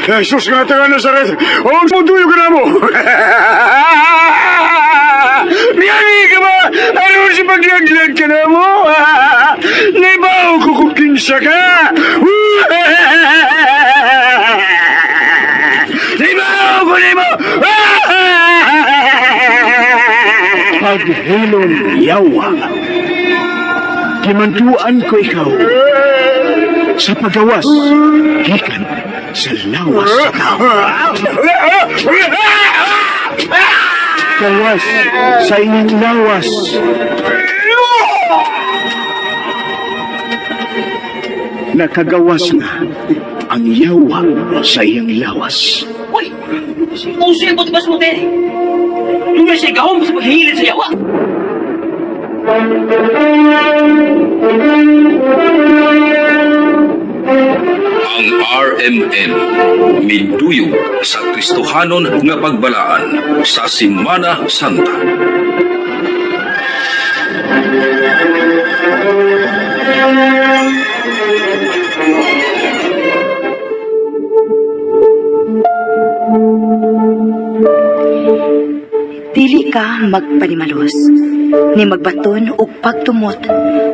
Jesus nga taga Nazaret! O mo duyo ka na mo! Miyani ka ba? Ano si paglaglag ka na mo? Naibaw ko kung kinsa ka! Naibaw ko nimo! Paghilom yawa, gimantuan ko ikaw sa pagawas gikan sa lawas sa tao. Gawas sa iyang lawas. Nakagawas na ang yawa sa iyang lawas. Uy! Usil mo ba sa hotel? Doon siya gahom sa paghihilid sa yawa. Ang RMN miduyog sa Kristohanon nga pagbalaan sa Semana Santa. Dili ka magpanimalos, ni magbaton og pagtumot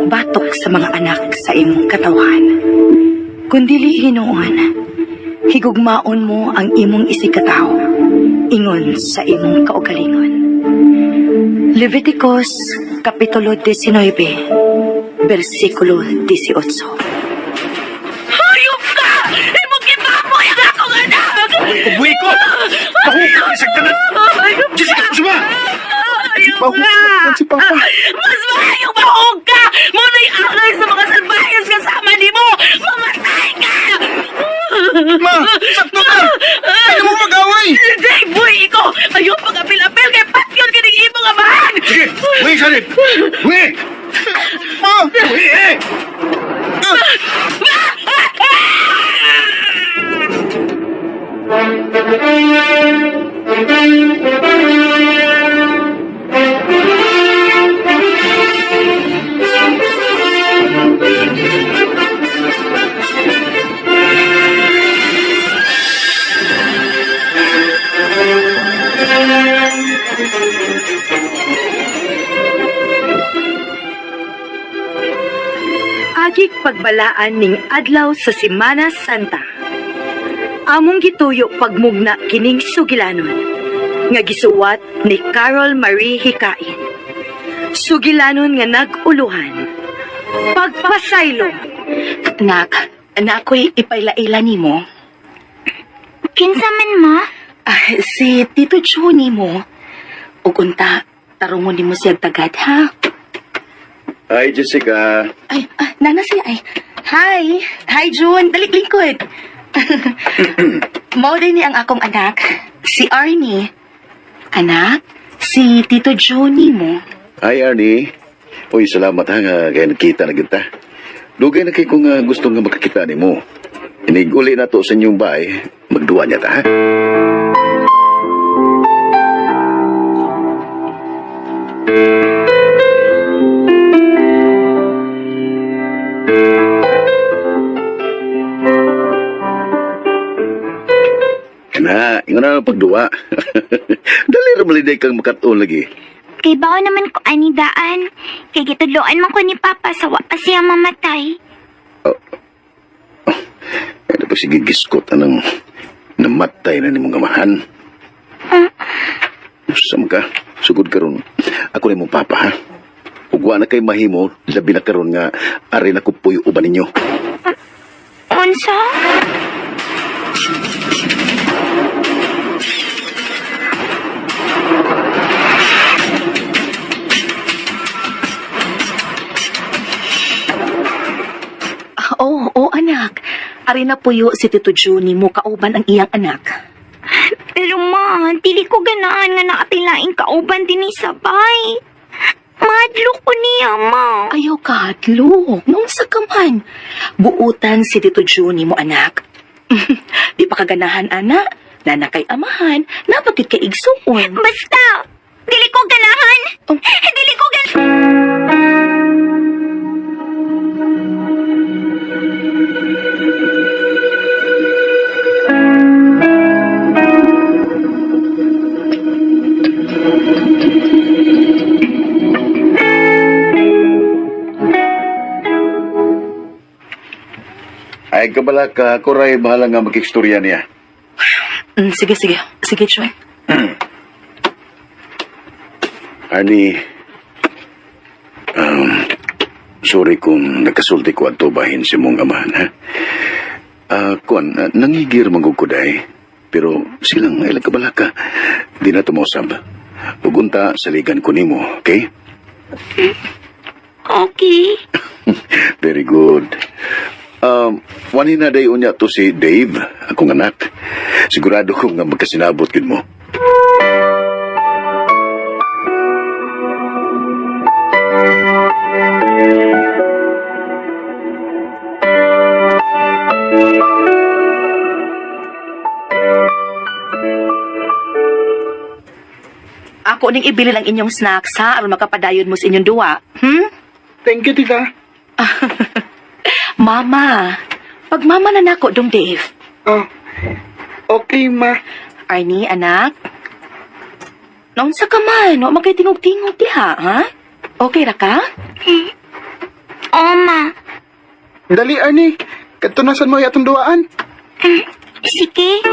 batok sa mga anak sa imong katawan. Kundili hinuon, higugmaon mo ang imong isigkatawo, ingon sa imong kaugalingon. Leviticus, Kapitulo 19, versikulo 18. Hayop ka! Imong gibaboy ang akong anak! Ubuhi ko! Bahukot ni sagtanan! Jessica, kusuma! Hayop Bahukot ka! si Papa! Mas maayong bahog ka! Muna'y angay sa mga salbayas kasama ni mo! Mamatay ka! Ma! Sakto ka! Ayaw mo mag-away! Hindi! Buhi ko! Ayaw pag-apil-apil kay Patyon kining imong amahan! Sige! Buhi ka rin! Buhi! Ma! Buhi eh! Agig pagbalaan ning adlaw sa Semana Santa. Among gituyo pagmugna kining sugilanon nga gisuwat ni Carol Marie Hikain. Sugilanon nga nag-uluhan. Pagpasaylo. Nak, ako'y ipailaila nimo. Kinsa man ma? Ah, si Tito Johnny mo. Ug unta, tarungon nimo siya tagad, ha? Hi, Jessica. Ay, nana siya ay. Hi. Hi, June. Dalik lingkod. Mao din ni ang akong anak, si Arnie. Anak, si Tito Johnny mo. Hi, Arnie. Uy, salamat ha nga kaya nagkita na kita. Dugay na kay kung gusto nga makakita ni mo. Iniguli na to sa inyong bahay, magduwa niya ta, ha? Na, ingon na pagduwa. Dali ra maliday kang makatuon lagi. Kay bao naman ko ani daan. Kay gitudloan man ko ni Papa sa wa pa siya mamatay. Oh. Oh. Ano pa sige giskot anang namatay na nimong amahan? Usam ka, sugod karon. Ako ni mong papa, ha? Ug wa na kay mahimo, labi na karon nga ari na ko puyo uban ninyo. Unsa? Oo, anak. Ari na puyo si Tito Johnny mo kauban ang iyang anak. Pero ma, dili ko ganahan nga nakatilaing kauban din sa bay. Madlok ko niya, ma. Ayaw kahadlok. Noong sa kaman. Buutan si Tito Johnny mo, anak. Di pa kaganahan, ana. Nana kay amahan, napagit kay igsuon. Basta, dili ko ganahan. Oh. Dili ko ganahan. Ay, kabala ka. Ako ray bahala nga makikstorya niya. Sige, sige. Sige, Jun. Arnie, sorry kung nagkasulti ko at bahin si mong amahan, ha? Kuan, nangigir manggugkuday. Pero silang ilang kabalaka. Di na tumausab. Ugunta, saligan ko nimo, okay? Okay. Very good. Wanin na day unya to si Dave, akong anak. Sigurado ko nga magkasinabot yun mo. Ako ning ibilin ang inyong snacks, ha? Aron makapadayon mo sa inyong duwa. Thank you, tita. Mama, pagmama na nako dong Dave. Oh, okay, ma. Arnie, anak. Naunsa ka man, wa man kay tingog-tingog diha, ha? Okay ra ka? Oo, ma. Dali, Arnie. Katunasan mo atong duaan. Sige.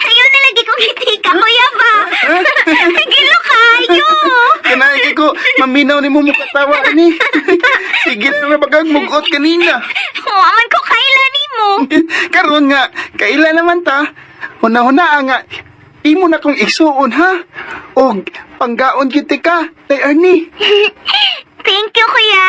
Ayaw na lagi kong itika, kuya ba? Gilo kayo! Kanay ko, maminaw ni mo mukatawa ni. Sige na bagang mugot kanina. Huwaman ko kaila ni mo. Karon nga, kaila naman ta. Huna-huna nga, imo na kong igsuon ha. Og panggaon gyud ka, tay Arnie. Thank you, kuya.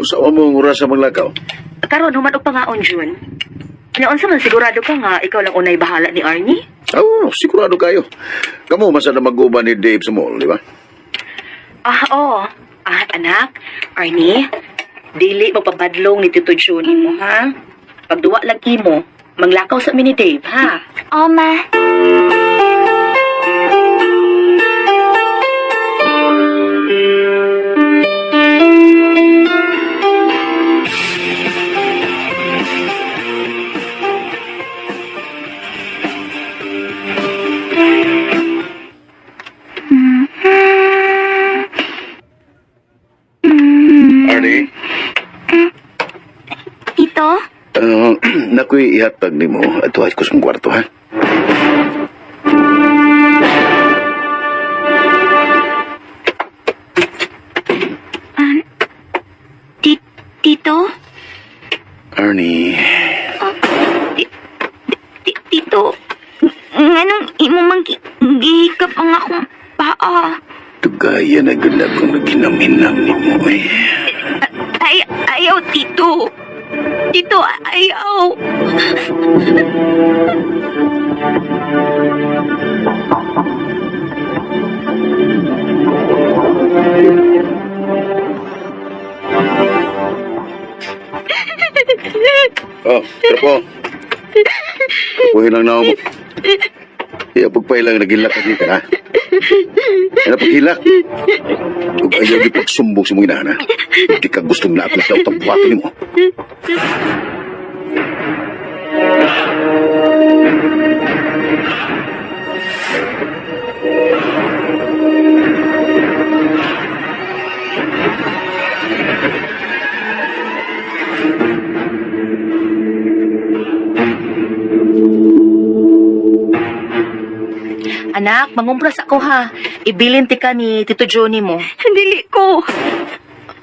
Usawa mo ang oras sa maglakaw. Karon human og pangaon, Jun. Naunsa man sigurado ka nga ikaw lang unay bahala ni Arnie? Oo, sigurado kayo. Kamu masa na mag-uban ni Dave sa mall, di ba? Ah, oo. Ah, anak, Arnie, dili magpabadlong ni Tito Jun mo, ha? Pagduwa lang imo, manglakaw sa mi ni Dave, ha? Oo, ma. Arnie? Tito? Nakoy ihatag nimo ato ko sa kwarto, ha? Tito? Arnie. Tito, nganong imo man gihikap ang akong paa? Tugaya na gud na akong naghinam-hinam nimo, eh. Ay, ayaw, Tito. Tito, ayaw. Oh, trapo. Trapuhin lang na ako mo. Iya, pagpailang naghilak ka dito, ha? Ano paghilak? Ug ayaw di pagsumbong sa mong inahan, ha? Hindi ka gustong na akong daw buhatin mo. Anak, mangumpras ako ha. Ibilin ti ka ni Tito Johnny mo. Dili ko.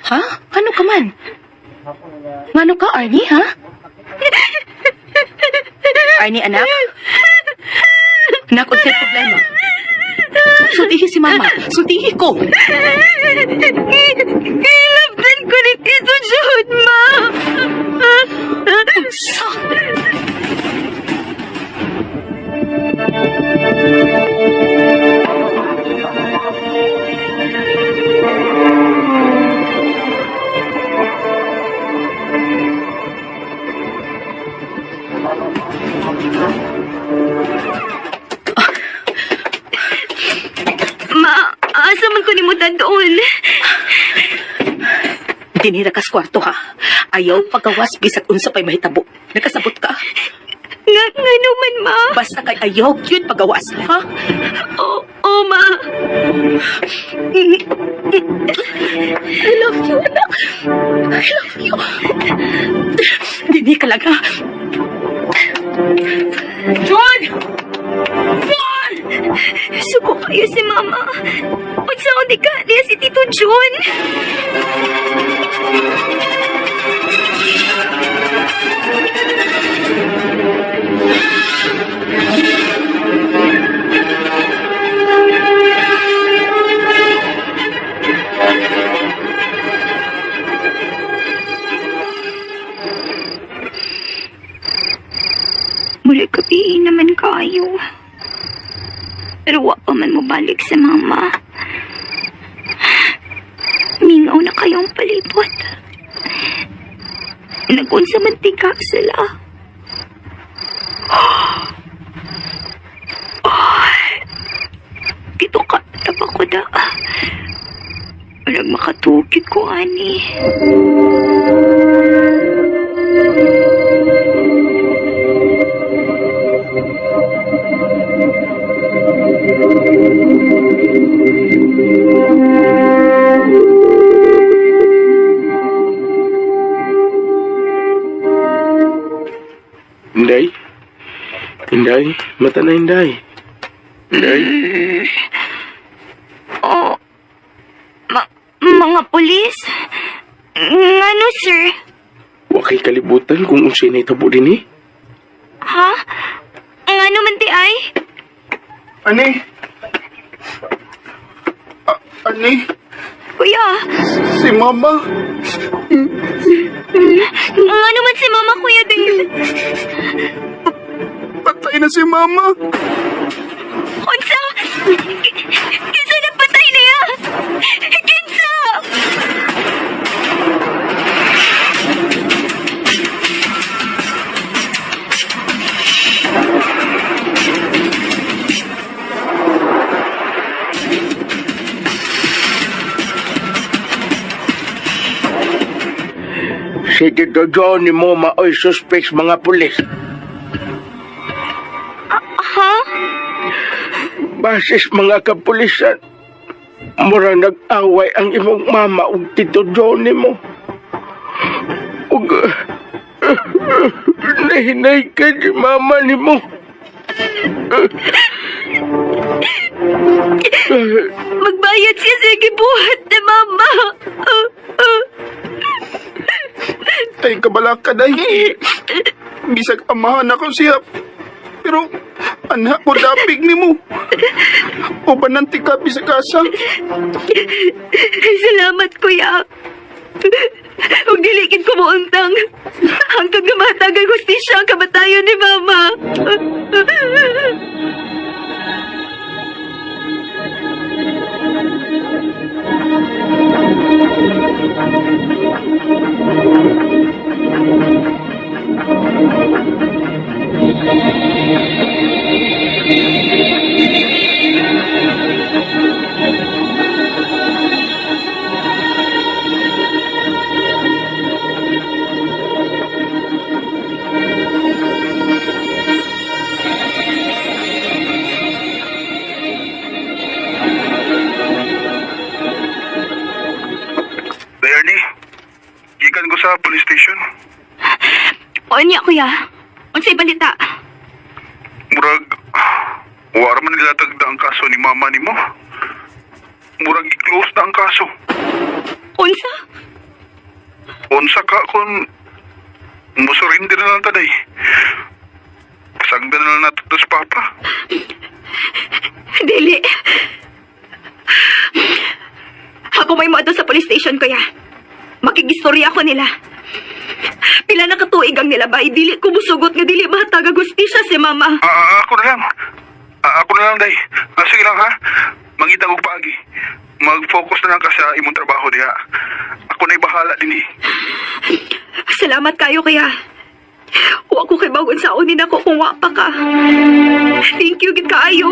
Ha? Ano ka man? Ngano ka, Arnie, ha? Arnie, anak? Anak, unsay problema? Sultihi si Mama. Sultihi ko. Gilabdan ko ni Tito John, Ma. Unsa? Ma, asa man ko nimo doon? Dinira kas kwarto ha. Ayaw pagawas bisag unsa pa'y mahitabo. Nakasabot ka. Nga naman, Ma. Basta kay ayaw yun pagawas, ha? Oo, oh, Ma. I love you, anak. I love you. Dini ka lang, ha? John! John! Suko kayo si Mama. Unsa ko di ka niya si Tito John? Mula gabi naman kayo. Pero wa pa man mobalik sa mama. Mingaw na kayong palibot. Nagunsa man tika sila. Oh, dito ka, tapa ko da. Walang makatugid ko, ani. Inday? Inday? Mata na, Inday. Inday? Oh, mga pulis? Ngano, sir? Wa kay kalibutan kung unsay nahitabo din eh. Ha? Ngano man ti ay? Ani? Ani? Kuya? Si Mama? Ngano man si Mama, Kuya Dave? Patay na si Mama. Unsa? Kinsa nagpatay niya? Kinsa? Si Tito Johnny mo maoy suspects mga pulis. Ha? Basis mga kapulisan, mura nag-away ang imong mama ug Tito Johnny mo. Ug nahinay ka si mama ni mo. Magbayad siya sa gibuhat ni mama. Ay, kabalaka, day. Bisag amahan ako siya. Pero, anak ko dapig ni mo. O bananti ka, bisag asa. Salamat, kuya. Huwag dilikin ko mo untang. Hanggang nga matagal hustisya ang kamatayon ni mama. Ernie, gikan ko sa police station. Onya, kuya. Unsay balita? Murag, Wala man nila tagda ang kaso ni mama ni mo. Murag i-close na ang kaso. Unsa? Unsa ka kung musurindi na lang taday. Pasagdan na lang nato sa papa. Dili. Ako may moadto sa police station, kuya. Makigistorya ako nila. Pila na katuig ang nilabay. Dili ko musugot nga dili mahatag ang hustisya si mama. Ako na lang. Ako na lang, day. Sige lang, ha? Mangita og paagi. Mag-focus na lang ka sa imong trabaho diha. Ako na'y bahala din eh. Salamat kayo, kuya. Wa ko kay bagon sa unin ako kung wa pa ka. Thank you, gid kaayo.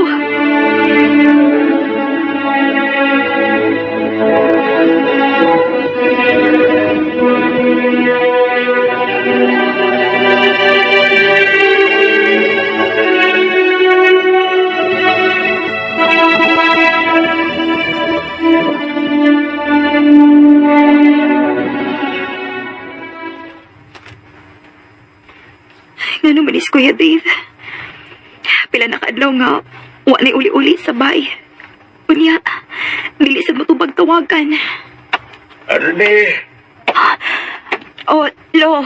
Ngano man is Kuya Dave? Pila na kaadlaw nga wa ni uli-uli sa bay. Unya, dili sad matubag tawagan. Arne! Oh, Lo.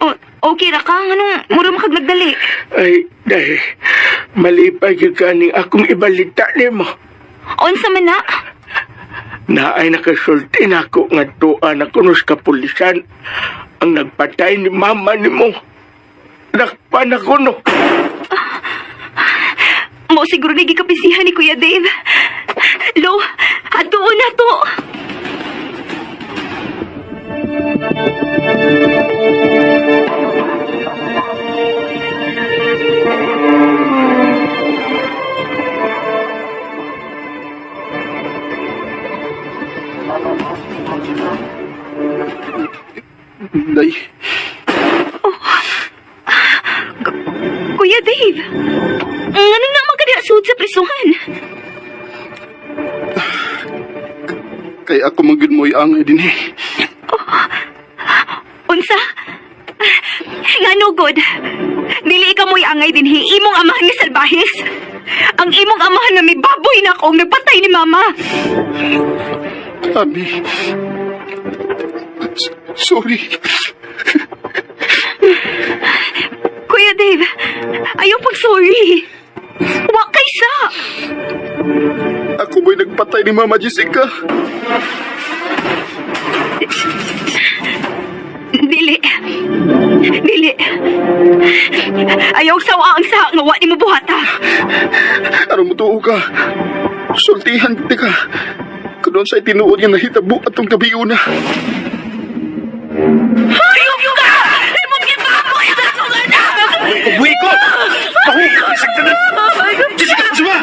Oh, okay ra ka? Anong mura makaglagdali? Ay, dahil malipay ka kaning akong ibalita nimo. Unsa man na? Naay nakasulti na ako nga tuwa na kunos kapulisan ang nagpatay ni mama nimo. Nakpan ako, no. Mo siguro ni gikapisihan ni Kuya Dave. Lo, adtuon na to. Day. Oh. Kuya Dave, anong naman ka diha sud sa prisuhan? Kay ako magyud mo'y angay din eh. Oh. Unsa? Ngano god? Dili ka mo'y angay din hi. Imong amahan nga salbahis. Ang imong amahan nga may baboy na akong nagpatay ni mama. Abi, sorry. Kuya Dave, ayaw pag-sorry. Wa kay sa. Ako mo'y nagpatay ni Mama Jessica. Dili. Dili. Ayaw sawa ang sa nga wa nimo buhata. Aron mo tuo ka. Sultihan gid ka. Kuno sa tinuod nga nahitabo atong gabi una. Hayop ka! Imong gibaboy ang akong anak! Uwi ko! Pahu! Saktanan! Jessica, suma!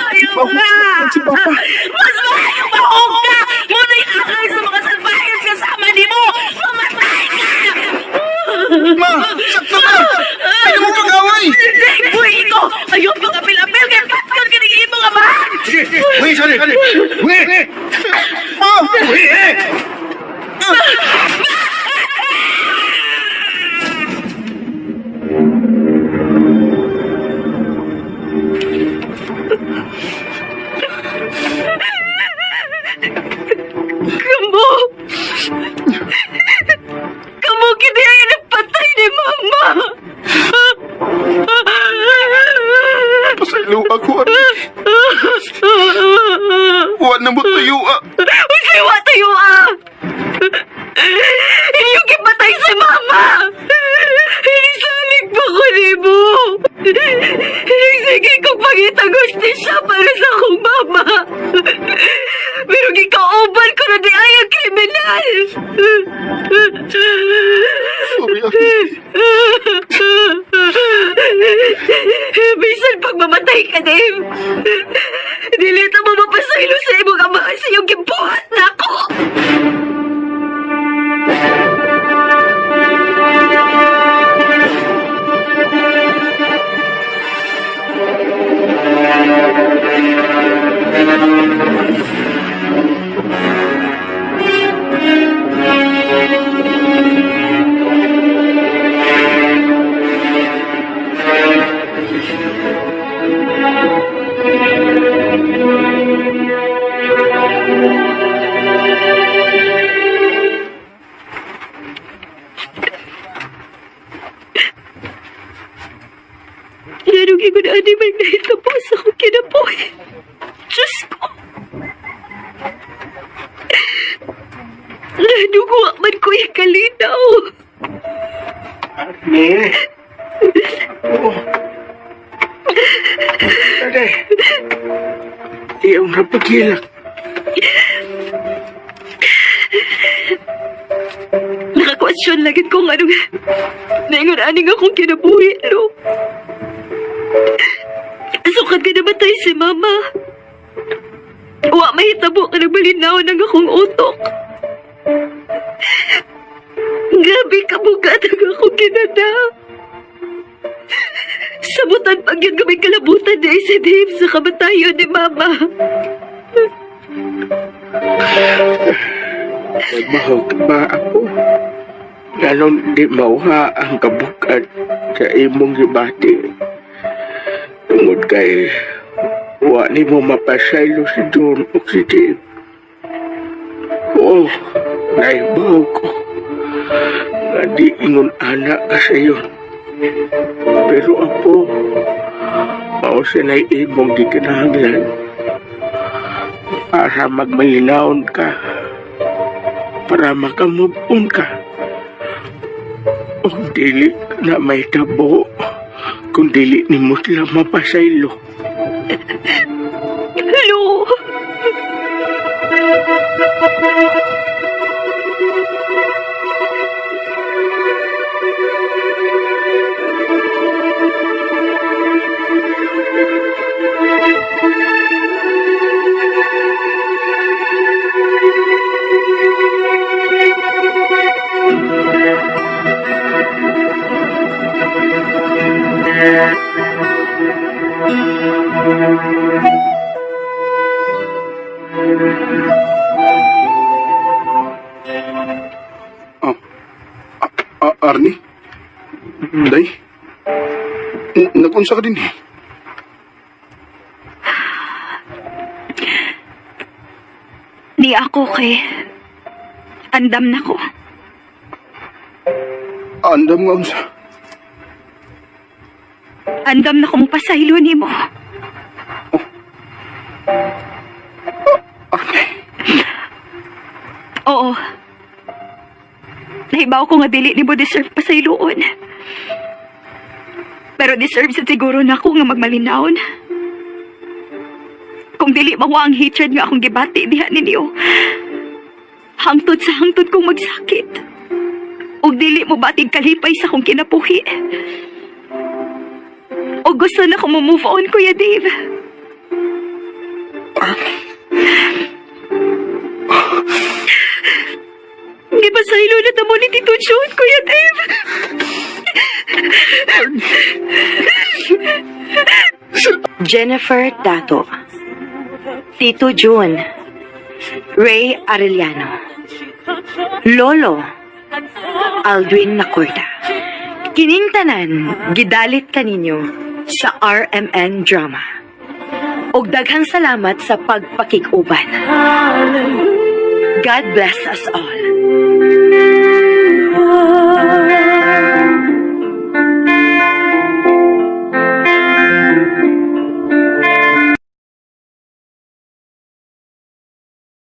Hayop ka! Si Papa! Mas maayo mahog ka! Muna'y akay sa mga salbahis kasama ni mo! Mamatay ka! Ma! Sakto ka! Ayaw mo pag-away! Hindi! Buhi ko! Ayaw pag-apil-apil! Kaya patkan ka ng imong amahan! Sige! Uwi, sorry! Uwi! Ma! Uwi! Eh! Kamu! Kamu kini ay nagpatay ni Mama! Pasaylo ako, Arnie. Wa na mo tayo, ah. Uy, wa tayo, ah! Inyong gipatay si Mama! Inisalig pa ko ni mo! Sige kong pangitagos siya para sa akong mama! Pero gikauban ko na di ay ang kriminal! Sorry, Arnie. Bisan pag mamatay ka, Dave, dili ta mo mapasaylo sa imong ama sa iyong gibuhat na ako! kinabuhi. Diyos ko. Nadugo man ko ikalinaw. Arnie. Oh. Ate. Iyong napagilak. Nakakwestiyon lagi kung anong naingon aning akong kinabuhi, no? Sukad ka namatay si Mama. Wa mahitabo ka nagbalinaw ng akong utok. Grabe kabugat ang akong kinana. Sabutan pag yun kami kalabutan na si Dave sa kamatayon ni Mama. Nagmahaw ka ba ako? Ganon di mauha ang kabukat sa imong gibati. Tungod kay wa ni mo mapasaylo si John o si Dave. Oo, naibaw ko. Nga di ingon anak ka sa iyon. Pero apo, mao sa imong gikinahanglan para magmalinawon ka, para makamove-on ka. O dili na may tabo, kung dili ni mo sila mapasaylo. Hello? Arnie? Day? Nagunsa ka din eh. Di ako kay andam na ko. Andam nga unsa? Andam na kong pasaylo ni mo. Oh. Arnie? Oo. Nahibaw ko nga dili ni mo deserve pasayloon. Pero deserve sa siguro na ako nga magmalinawon. Kung dili mawa ang hatred nga akong gibati diha ninyo, hangtod sa hangtod kong magsakit. Ug dili mo batig kalipay sa akong kinapuhi. O gusto na akong move on, Kuya Dave. Di ba sa ilo na tamo ni Tito John, Kuya Dave? Jennifer Dato, Tito June, Ray Arellano, Lolo, Aldwin Nacorda. Kining tanan, gidalit kaninyo sa RMN Drama. Og daghang salamat sa pagpakig-uban. God bless us all.